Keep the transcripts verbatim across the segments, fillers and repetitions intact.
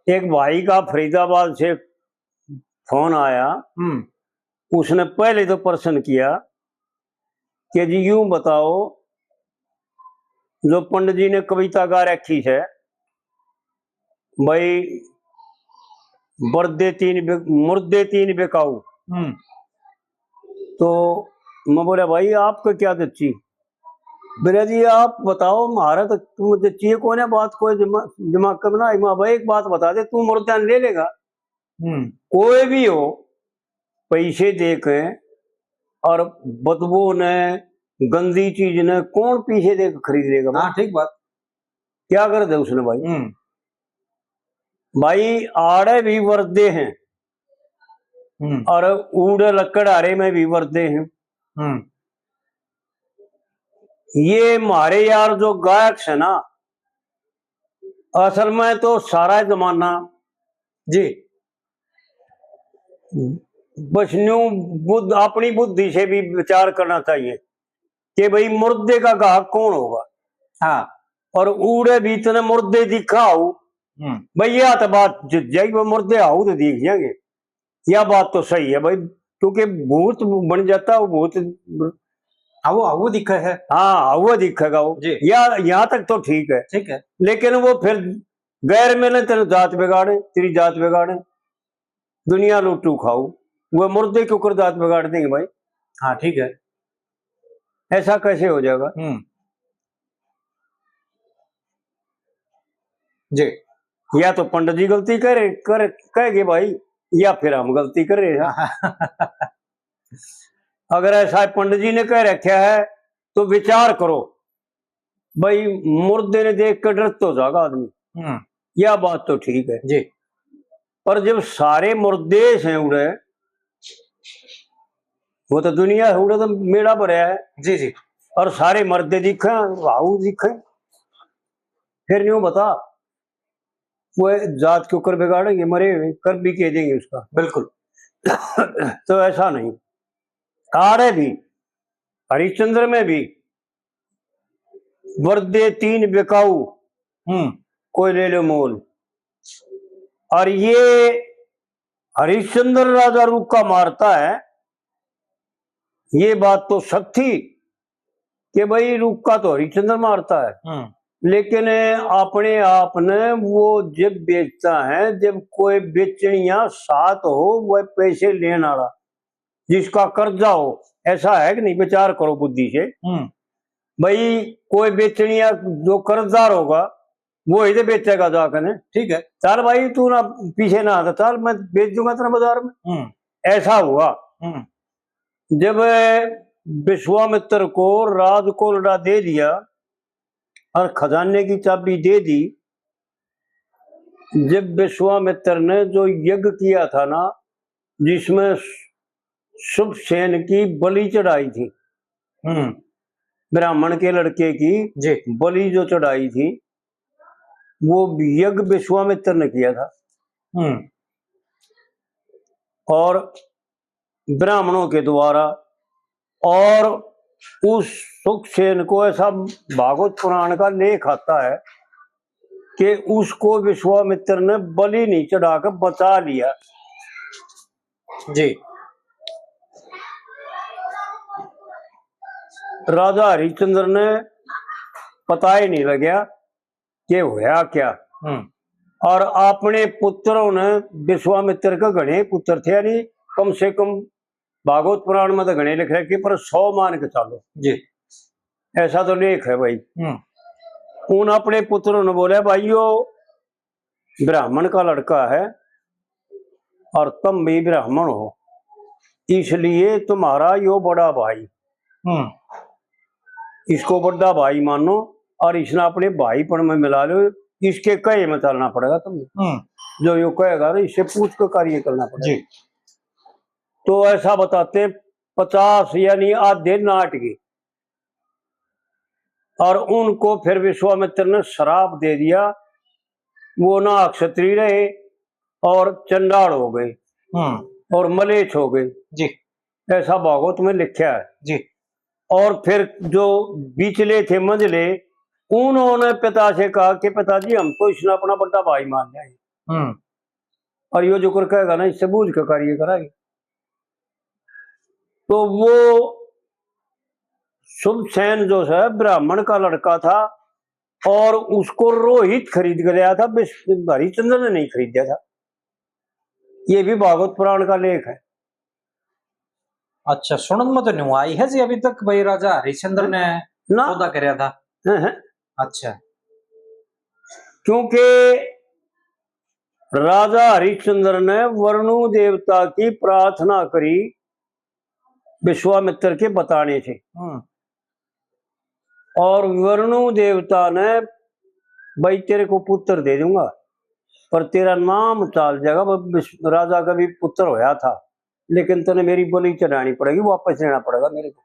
एक भाई का फरीदाबाद से फोन आया। हम्म। उसने पहले तो प्रश्न किया कि जी, यूं बताओ, जो पंडित जी ने कविता गा रखी है भाई, मुर्दे तीन बि-, मुर्दे तीन बिकाऊ। हम्म। तो मैं बोला, भाई, आपको क्या जच्ची? बोला, जी, आप बताओ, म्हारा तो तुम जच्ची है कोने बात, कोई दिमा-, दिमाग का बना। मैं, भाई, एक बात बता दे, तू मुर्दा ले लेगा? हम्म। कोई भी हो, पैसे दे के और बदबू ने, गंदी चीज ने कौन पैसे दे के खरीद लेगा भाई? हाँ, ठीक बात। क्या कर दे उसने भाई? हम्म। भाई, आड़े भी मुर्दे हैं हम्म। और उड़े लकड़हारे में भी मुर्दे हैं। हम्म। ये म्हारे यार जो गायक है ना, असल में तो सारा जमाना जी। बस न्यू बुद्ध, अपनी बुद्धि से भी विचार करना चाहिए कि भाई, मुर्दे का गाहक कौन होगा। हाँ। और उड़े भी इतने मुर्दे दिखा हो, हम्म। भाई, यह तो बात ज-, जाई, वो मुर्दे आओ तो देख जाएंगे। यह बात तो सही है भाई, क्योंकि भूत बन जाता है वो भूत। हाँ, वो, वो दिखे है। हाँ, वो दिखेगा वो। जी। या, यहाँ तक तो ठीक है। ठीक है। लेकिन वो फिर गैर मिले तेरे जात बिगाड़े, तेरी जात बिगाड़े, दुनिया लूटू खाऊ, वो मुर्दे क्यों कर जात बिगाड़ देंगे भाई? हाँ, ठीक है। ऐसा कैसे हो जाएगा? हम्म। जी। या तो पंडित जी गलती करे, कर, कह गए भाई, या फिर हम गलती कर रहे हैं। अगर ऐसा पंडित जी ने कह रखा है, तो विचार करो भाई, मुर्दे ने देख के डर तो जागा आदमी। हम्म। या बात तो ठीक है। जी। पर जब सारे मुर्दे से उड़े, वो तो दुनिया है, उड़े तो मेला भरया है। जी, जी। और सारे मुर्दे दिखे, हाउ दिखे, फिर न्यू बता, वो जात क्यों कर बिगाड़ेंगे? मरे हुए कर भी कह देंगे उसका। बिल्कुल। तो ऐसा नहीं। आड़े भी, हरिश्चंद्र में भी, मुर्दे तीन बिकाऊ, हम्म। कोई ले लो मोल। और ये हरिश्चंद्र राजा रुक्का मारता है, ये बात तो सच थी कि भाई, रुक्का तो हरिश्चंद्र मारता है, हम्म। लेकिन अपने आप ने वो जब बेचता है, जब कोई बेचनिया साथ हो, वह पैसे लेने वाला, जिसका कर्जा हो, ऐसा है कि नहीं? विचार करो बुद्धि से। हम्म। भाई, कोई बेचनिया जो कर्जदार होगा, वो ही तो बेचेगा जाकर ने। ठीक है। चल भाई, तू ना पीछे ना आता, चल, मैं बेच दूंगा तेरा बाजार में। हम्म। ऐसा हुआ। हम्म। जब विश्वामित्र को राज कोलड़ा दे दिया और खजाने की चाबी दे दी, जब विश्वामित्र ने जो यज्ञ किया था ना, जिसमें शुभसेन की बलि चढ़ाई थी, हम्म। ब्राह्मण के लड़के की जी। बलि जो चढ़ाई थी, वो यज्ञ विश्वामित्र ने किया था। हम्म। और ब्राह्मणों के द्वारा, और उस सुखसेन को, ऐसा भागवत पुराण का लेख आता है कि उसको विश्वामित्र ने बलि नहीं चढ़ा के बचा लिया। जी। राजा हरिश्चंद्र ने पता ही नहीं लग्या कि होया क्या। हम्म। और अपने पुत्रों ने, विश्वामित्र के घणे पुत्र थे, यानी कम से कम भागवत पुराण में तो घणे लिख रखे, पर सौ मान के चालो। जी। ऐसा तो लेख है भाई। हम्म। उन अपने पुत्रों ने बोला, भाइयों, ब्राह्मण का लड़का है और तुम भी ब्राह्मण हो, इसलिए तुम्हारा यो बड़ा भाई, हम्म। इसको बड़ा भाई मानो और इसने अपने भाईपन में मिला लो, इसके कहे में चलना पड़ेगा तुम्हें। हम्म। जो यो कहेगा ना, इससे पूछ के कार्य करना पड़ेगा। जी। तो ऐसा बताते, पचास यानी आधे नाट गए और उनको फिर विश्वामित्र ने श्राप दे दिया। वो ना क्षत्रिय रहे और चंडाल हो गए, हम्म। और मलेच्छ हो गए। जी। ऐसा भागवत में लिखा है। जी। और फिर जो बिचले थे, मंझले, उन्होंने पिता से कहा कि पिताजी, हम तो इसने अपना बड़ा भाई मान लिया है, हम्म। और यो जो कर कहेगा ना, इससे बूझ के कार्य करांगे। तो वो शुभ सेन जो है, ब्राह्मण का लड़का था, और उसको रोहित खरीद के लाया था, विश्व-, हरिश्चंद्र ने नहीं खरीदा था। ये भी भागवत पुराण का लेख है। अच्छा, सुनन में तो न्यू आई है जी अभी तक, भाई, राजा हरिश्चंद्र ने ना। सौदा करया था। हैं, हैं। अच्छा। क्योंकि राजा हरिश्चंद्र ने वरुण देवता की प्रार्थना करी विश्वामित्र के बताने से। हम्म। और वरुण देवता ने, भाई, तेरे को पुत्र दे दूंगा, पर तेरा नाम चाल जाएगा। वो विश्व-, राजा का भी पुत्र होया था, लेकिन तने मेरी बलि चढ़ानी पड़ेगी, वापस लेना पड़ेगा मेरे को।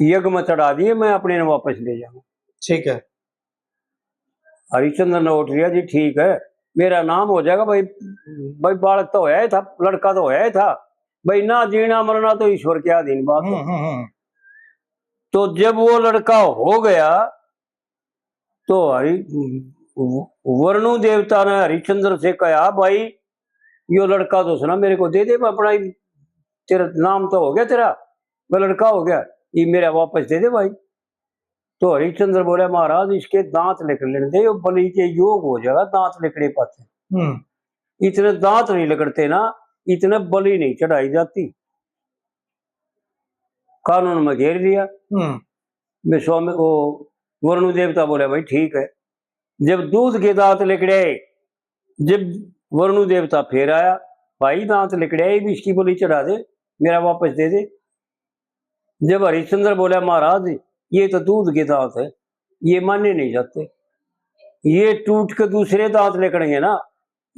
यज्ञ में चढ़ा दिए, मैं अपने ने वापस ले जाऊंगा। ठीक है। हरिश्चंद्र ने उठ लिया, जी ठीक है, मेरा नाम हो जाएगा भाई। भाई, बालक तो होया ही था, लड़का तो होया ही था भाई, ना जीना मरना तो ईश्वर के अधीन बात है। हम्म, हम्म, हम्म। तो जब वो लड़का हो गया, तो हरि, वरुण देवता ने हरिश्चंद्र से कहा, भाई, यो लड़का तो सुना मेरे को दे दे, मैं अपना ही, तेरा नाम तो हो गया, तेरा, मैं लड़का हो गया, ये मेरा वापस दे दे भाई। तो हरिश्चंद्र बोला, महाराज, इसके दांत निकल लेने दे, यो बलि के योग हो जाएगा, दांत निकले पाते। हम्म। इतने दांत नहीं निकलते ना, इतने बलि नहीं चढ़ाई जाती। कानून में घेर लिया। हम्म। विश्वामि-, वो वरुण देवता बोला, भाई, ठीक है। जब दूध के दांत निकले, जब वरुण देवता फिर आया, भाई, दांत निकले, ये भी इसकी बलि चढ़ा दे, मेरा वापस दे दे। जब हरिश्चंद्र बोला, महाराज, ये तो दूध के दांत है, ये माने नहीं जाते, ये टूट के दूसरे दांत निकलेंगे ना,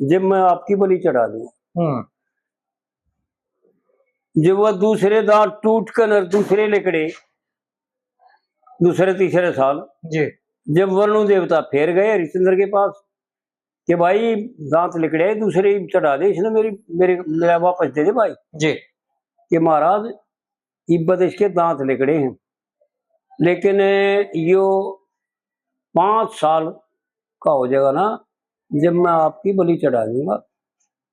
जब मैं आपकी बलि चढ़ा दूंगा। हम्म। जब वह दूसरे दांत टूट कर और दूसरे निकले, दूसरे तीसरे साल, जी। जब वरुण देवता फिर गए हरिश्चंद्र के पास कि भाई, दांत निकले, दूसरे ही चढ़ा दे, इसने मेरी, मेरे, मेरा वापस दे दे भाई। जी। कि महाराज, इब्बत इसके दांत निकले हैं, लेकिन यो पाँच साल का हो जाएगा ना, जब मैं आपकी बलि चढ़ा दूंगा।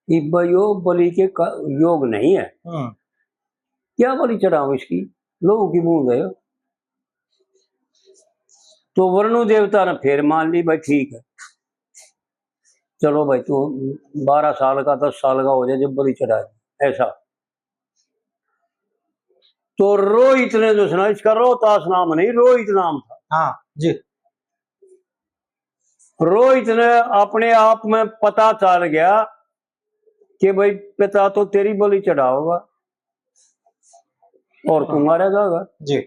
इब्बा यो बलि के का-, योग नहीं है। हम्म। क्या बलि चढ़ाऊं इसकी? लहू की बूंद है। तो वरुण देवता ने फिर मान ली, भाई, ठीक है, चलो भाई, तू बारह साल का, दस साल का हो जाए, जब बलि चढ़ा दे, ऐसा। तो रोहित ने जो सुना, इसका रोहतास नाम नहीं, रोहित नाम था। हाँ जी। रोहित ने अपने आप में पता चल गया कि भाई, पिता तो तेरी बलि चढ़ाओगा और तू मारा जाएगा। जी।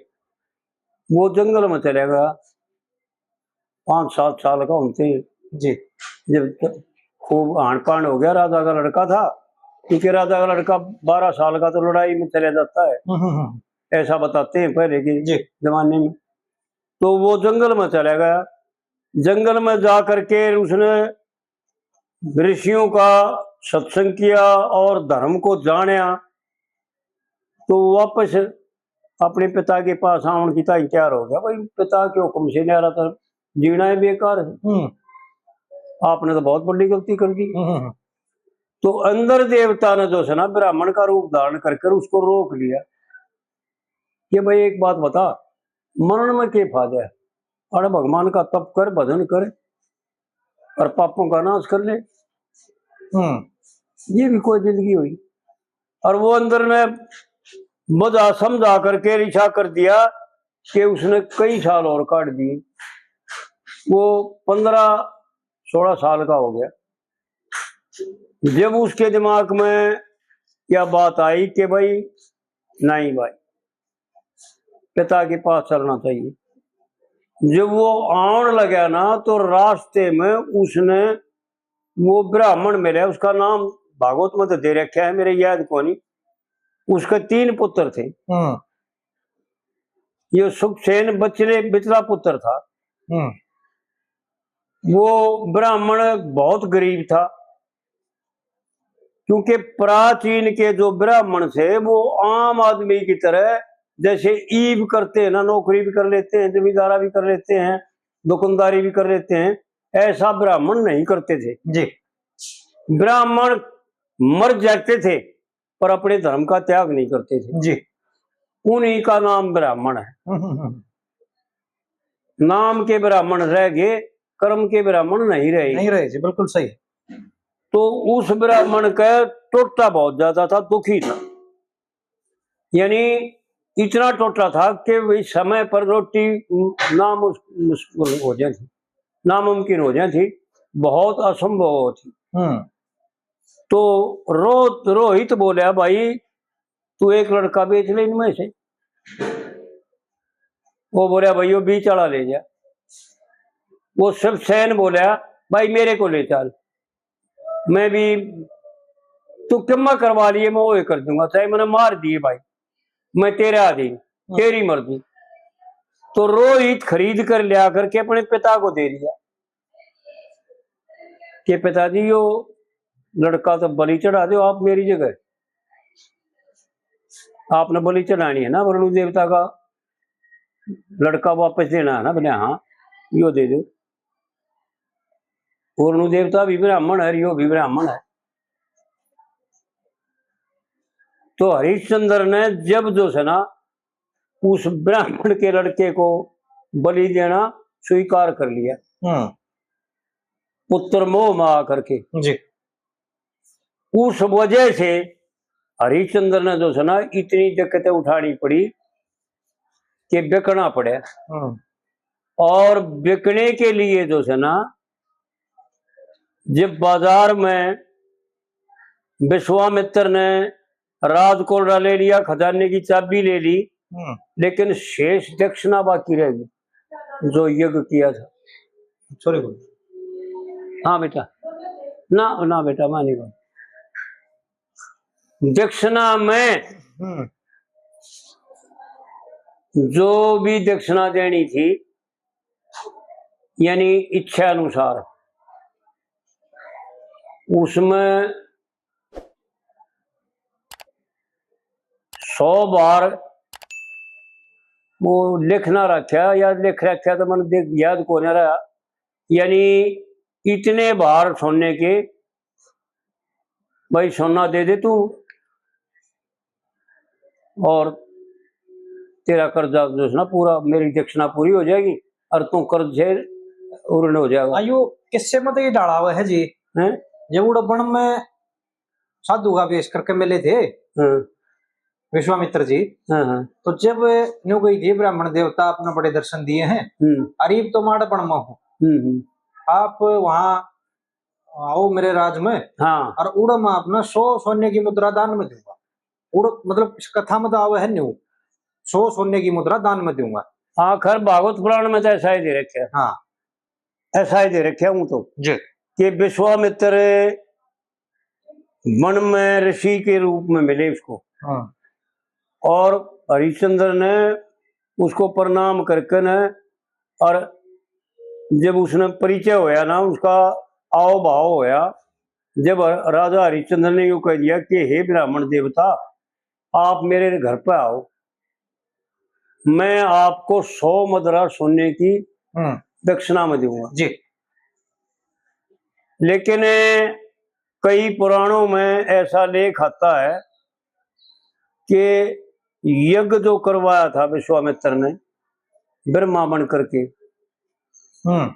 वो जंगल में चला गया, पाँच सात साल का होते ही। जी। जब त-, खूब हाण पाण हो गया, राजा का लड़का था, क्योंकि राजा का लड़का बारह साल का तो लड़ाई में चला जाता है, हम्म, हम्म, हम्म। ऐसा बताते हैं पहले के जी। जमाने में। तो वो जंगल में चला गया, जंगल में जा करके उसने ऋषियों का सत्संग किया और धर्म को जाना, तो वापस अपने पिता के पास आवन की ताई तैयार हो गया। भाई, पिता के हुक्म से न्यारा तो जीना ही बेकार है। हम्म। आपने तो बहुत बड़ी गलती कर दी। हम्म, हम्म। तो अंदर देवता ने जो है ना, ब्राह्मण का रूप धारण करके उसको रोक लिया कि भाई, एक बात बता, मरण में के फायदा है? अरे, भगवान का तप कर, भजन कर और पापों का नाश कर ले। हम्म। ये भी कोई जिंदगी हुई? और वो अंदर ने बुझा समझा करके ऐसा कर दिया कि उसने कई साल और काट दिए। वो पन्द्रह सोलह साल का हो गया, जब उसके दिमाग में यह बात आई कि भाई, नहीं भाई, पिता के पास चलना चाहिए। जब वो आन लगा ना, तो रास्ते में उसने, वो ब्राह्मण मिला, उसका नाम भागवत में तो दे रखा है, मेरे याद को नहीं। उसके तीन पुत्र थे। हम्म। ये सुखसेन बचले, बिचला पुत्र था। हम्म। वो ब्राह्मण बहुत गरीब था, क्योंकि प्राचीन के जो ब्राह्मण थे, वो आम आदमी की तरह जैसे ईब करते हैं ना, नौकरी भी कर लेते हैं, जमींदारा भी कर लेते हैं, दुकानदारी भी कर लेते हैं, ऐसा ब्राह्मण नहीं करते थे। जी। ब्राह्मण मर जाते थे, पर अपने धर्म का त्याग नहीं करते थे। जी। उन्हीं का नाम ब्राह्मण है। हम्म, हम्म, हम्म। नाम के ब्राह्मण रह गए, कर्म के ब्राह्मण नहीं रहे। नहीं रहे जी, बिल्कुल सही। तो उस ब्राह्मण का टोटा बहुत ज्यादा था, दुखी था। यानी इतना टोटा था कि वही समय पर रोटी नामुस-, मुश्किल हो जाती, नामुमकिन हो जाती, बहुत असंभव होती। हम्म। तो रो-, रोहित बोला, "भाई, तू एक लड़का बेच ले इनमें से।" वो बोला, "भाई, वो बीच वाला ले जा।" वो शिवसेन बोला, "भाई, मेरे को ले चल, मैं भी, तू किम्मा करवा लिए, मैं वो कर दूंगा, चाहे मैंने मार दिए भाई, मैं तेरे अधीन, तेरी मर्जी।" तो रोहित खरीद कर लिया करके अपने पिता को दे दिया कि पिताजी, यो लड़का तो बलि चढ़ा दो आप मेरी जगह। आपने बलि चढ़ानी है ना वरुण देवता का, लड़का वापस देना है ना। बोले, "हाँ, यो दे दो।" वरुण देवता भी ब्राह्मण है, यो भी ब्राह्मण है। तो हरिश्चंद्र ने जब जो है ना, उस ब्राह्मण के लड़के को बलि देना स्वीकार कर लिया, हम्म। पुत्र मोह में आकर के। जी। उस वजह से हरिश्चंद्र ने जो है ना, इतनी दिक्कतें उठानी पड़ी कि बिकना पड़ा। हम्म। और बिकने के लिए जो है ना, जब बाजार में विश्वामित्र ने राज कोरड़ा ले लिया, खजाने की चाबी ले ली, हम्म। लेकिन शेष दक्षिणा बाकी रह गई, जो यज्ञ किया था। सॉरी बोल। हाँ बेटा, ना, ना बेटा, मैं नहीं बोल। दक्षिणा में हम्म। जो भी दक्षिणा देनी थी, यानी इच्छा अनुसार, उसमें सौ बार वो लिख ना रखा, या लिख रखा तो मन देख याद को ना रहा, यानी इतने बार सोने के भाई सोना दे दे तू, और तेरा कर्जा जो है ना पूरा, मेरी दक्षिणा पूरी हो जाएगी और तू कर्ज से उर्ण हो जाएगा। आयो किस्से में तो ये डाला हुआ है जी, हैं? ये उड़बन में साधु का वेश करके मिले थे हाँ। विश्वामित्र जी। हाँ, हाँ। तो जब न्यू गई थी ब्राह्मण देवता, आपने बड़े दर्शन दिए हैं, हम्म। अरीब तो माड़बन में हूँ, हम्म, हम्म। आप वहाँ आओ मेरे राज में, हाँ। और उड़म आपने सौ सोने की मुद्रा दान में दूंगा। उड़, मतलब, इस कथा में तो आवे है न्यू, सौ सोने की मुद्रा दान में दूंगा। हाँ, खैर, भागवत पुराण में तो ऐसा ही दे रखे है। हाँ। ऐसा ही दे रखे हूँ तो जी। कि विश्वामित्र वन में ऋषि के रूप में मिले उसको। हाँ। और हरिश्चंद्र ने उसको प्रणाम करके न, और जब उसने परिचय होया ना, उसका आव भाव होया, जब राजा हरिश्चंद्र ने यूं कह दिया कि हे ब्राह्मण देवता, आप मेरे घर पे आओ, मैं आपको सौ मुद्रा सोने की हम्म। दक्षिणा में दूंगा। जी। लेकिन कई पुराणों में ऐसा लेख आता है कि यज्ञ जो करवाया था विश्वामित्र ने ब्रह्मा बन करके, हम्म।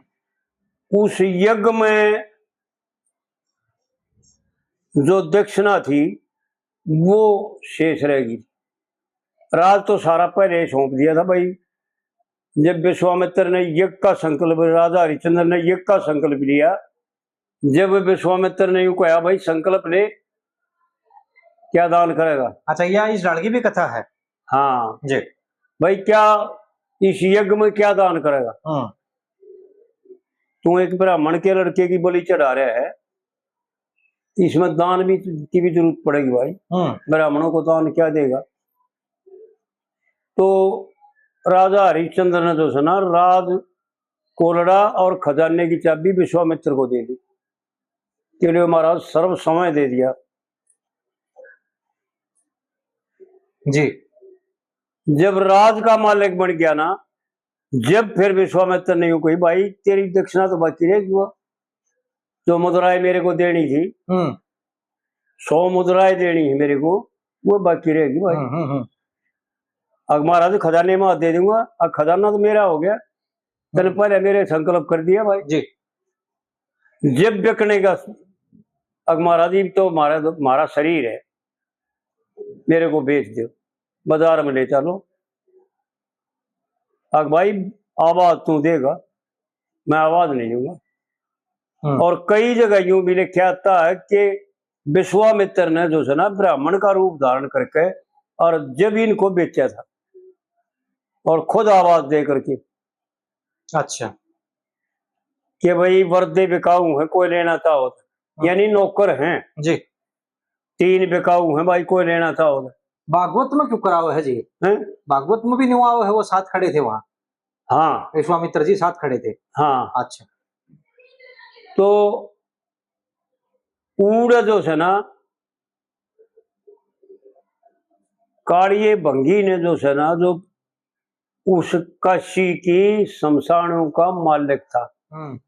उस यज्ञ में जो दक्षिणा थी, वो शेष रहेगी। राज तो सारा पहले ही सौंप दिया था भाई। जब विश्वामित्र ने यज्ञ का संकल्प, राजा हरिश्चंद्र ने यज्ञ का संकल्प लिया, जब विश्वामित्र ने यूं कहा, "भाई, संकल्प ले, क्या दान करेगा?" अच्छा, यह इस डाल की भी कथा है। हाँ। जी। भाई, क्या इस यज्ञ में क्या दान करेगा? हाँ। तू एक ब्राह्मण के लड़के की बलि चढ़ा रहा है, इसमें दान भी, की भी जरूरत पड़ेगी भाई। हाँ। ब्राह्मणों को दान क्या देगा? तो राजा हरिश्चंद्र ने जो है ना, राज कोलड़ा और खजाने की चाबी विश्वामित्र को दे दी। के लिए महाराज सर्व समय दे दिया। जी। जब राज का मालिक बन गया ना, जब फिर विश्वामित्र ने यूं कही, "भाई, तेरी दक्षिणा तो बाकी रह गई।" जो मुद्राएं मेरे को देनी थी, हम्म। सौ मुद्राएं देनी है मेरे को, वो बाकी रहेगी भाई। हम्म, हम्म, हम्म। अब महाराज खजाने में हाथ दे दूंगा, अब खजाना तो मेरा हो गया, तने हम्म। पहले मेरे संकल्प कर दिया भाई। जी। जब बिकने का, अब महाराज, ये तो हमारा, हमारा शरीर है, मेरे को बेच दो, बाजार में ले चलो। अब भाई, आवाज तू देगा, मैं आवाज नहीं दूंगा। हम्म। और कई जगह यूं भी लिखा आता है कि विश्वामित्र ने जो है ना, ब्राह्मण का रूप धारण करके और जमीन को बेचा था, और खुद आवाज दे करके अच्छा। कि भाई, वर्दे बिकाऊ हैं, कोई लेना चाहो तो। हाँ। यानी नौकर हैं। जी। तीन बिकाऊ हैं भाई, कोई लेना चाहो तो। भागवत में क्यों कराओ है जी? हैं? भागवत में भी न्यू आओ है, वो साथ खड़े थे वहाँ। हाँ। विश्वामित्र जी साथ खड़े थे। हाँ। अच्छा। तो उड़े जो है ना, कालिए भंगी ने जो है ना, जो उस काशी की शमशानों का मालिक था। हम्म।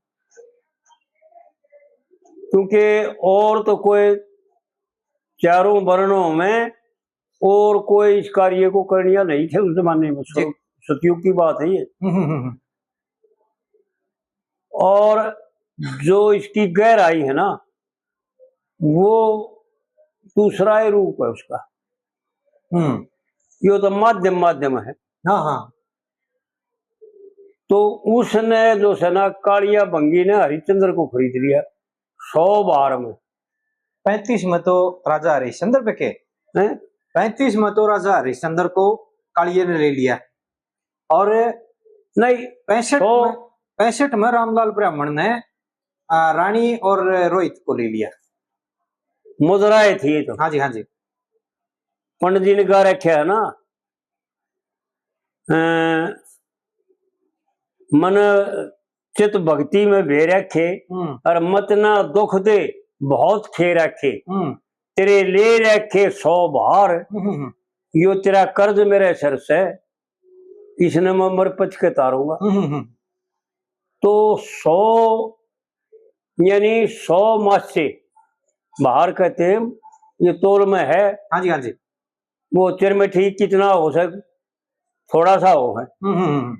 क्योंकि और तो कोई चारों वर्णों में और कोई इस कार्य को करणीय नहीं थे उस जमाने में। जी। सत-, सतयुग की बात है ये। हम्म, हम्म, हम्म। और जो इसकी गहराई है ना, वो दूसरा ही रूप है उसका। हम्म। यो तो माध्यम, माध्यम है। हाँ, हाँ। तो उसने जो है ना, कालिया भंगी ने हरिश्चंद्र को खरीद लिया सौ बार में। पैंतीस में तो राजा हरिश्चंद्र बिके। हैं? पैंतीस में तो राजा हरिश्चंद्र को कालिए ने ले लिया। और नहीं, पैंसठ सौ में, पैंसठ में रामलाल ब्राह्मण ने, आ, रानी और रोहित को ले लिया। मुद्राएं थी ये तो। हाँ जी, हाँ जी। पंडित जी ने गा रखे है ना, अ, मन चित भक्ति में भे रखे, हम्म। और मत ना दुख दे बहुत खे रखे। हम्म। तेरे ले रखे सौ भार, हम्म, हम्म, हम्म। यो तेरा कर्ज मेरे सर से, इसने मैं मर पच के तारूंगा। हम्म, हम्म, हम्म। तो सौ, यानी सौ मासे भार कहते हैं, ये तोल में है। हाँ जी, हाँ जी। वो तेरे में ठीक कितना हो सक, थोड़ा सा हो है, हम्म, हम्म, हम्म।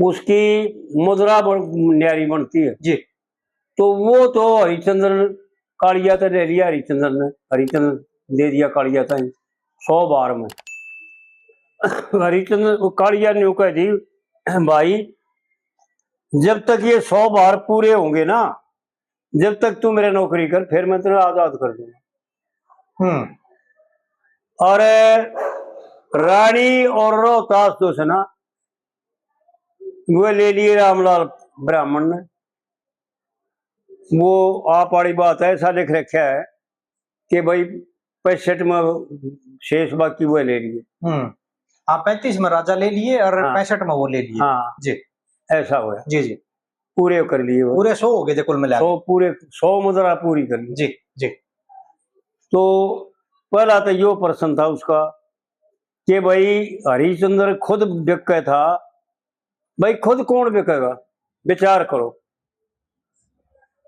उसकी मुद्रा बन-, न्यारी बनती है। जी। तो वो तो हरिचंद्र कालिया तो ले लिया हरिचंद्र ने, हरिचंद्र दे दिया कालिया ताई सौ बार में। हरिचंद्र को कालिया ने यूं कह दी, भाई, जब तक ये सौ बार पूरे होंगे ना, जब तक तू मेरे नौकरी कर, फिर मैं तुझे आजाद कर दूंगा। हम्म। और रानी और रोहतास जो है ना, वो ले लिए रामलाल ब्राह्मण ने। वो आप वाली बात है, ऐसा लिख रखा है कि भाई, पैंसठ में शेष बाकी वो ले लिए। हम्म। हाँ, पैंतीस में राजा ले लिए और हाँ। पैंसठ में वो ले लिए। हाँ। जी। ऐसा हुआ। जी, जी। पूरे कर लिए वो। पूरे सौ हो गए थे कुल मिला के। सौ पूरे, सौ मुद्रा पूरी कर ली। जी, जी। तो पहला तो यो प्रश्न था उसका कि भाई, हरिश्चंद्र खुद बिक के था, भाई, खुद कौन बिकेगा? विचार करो,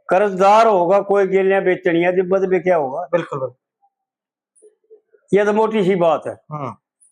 कर्जदार होगा कोई, गेलियां बेचनिया जब बद बिकया होगा। बिल्कुल, बिल्कुल। ये तो मोटी सी बात है। हम्म।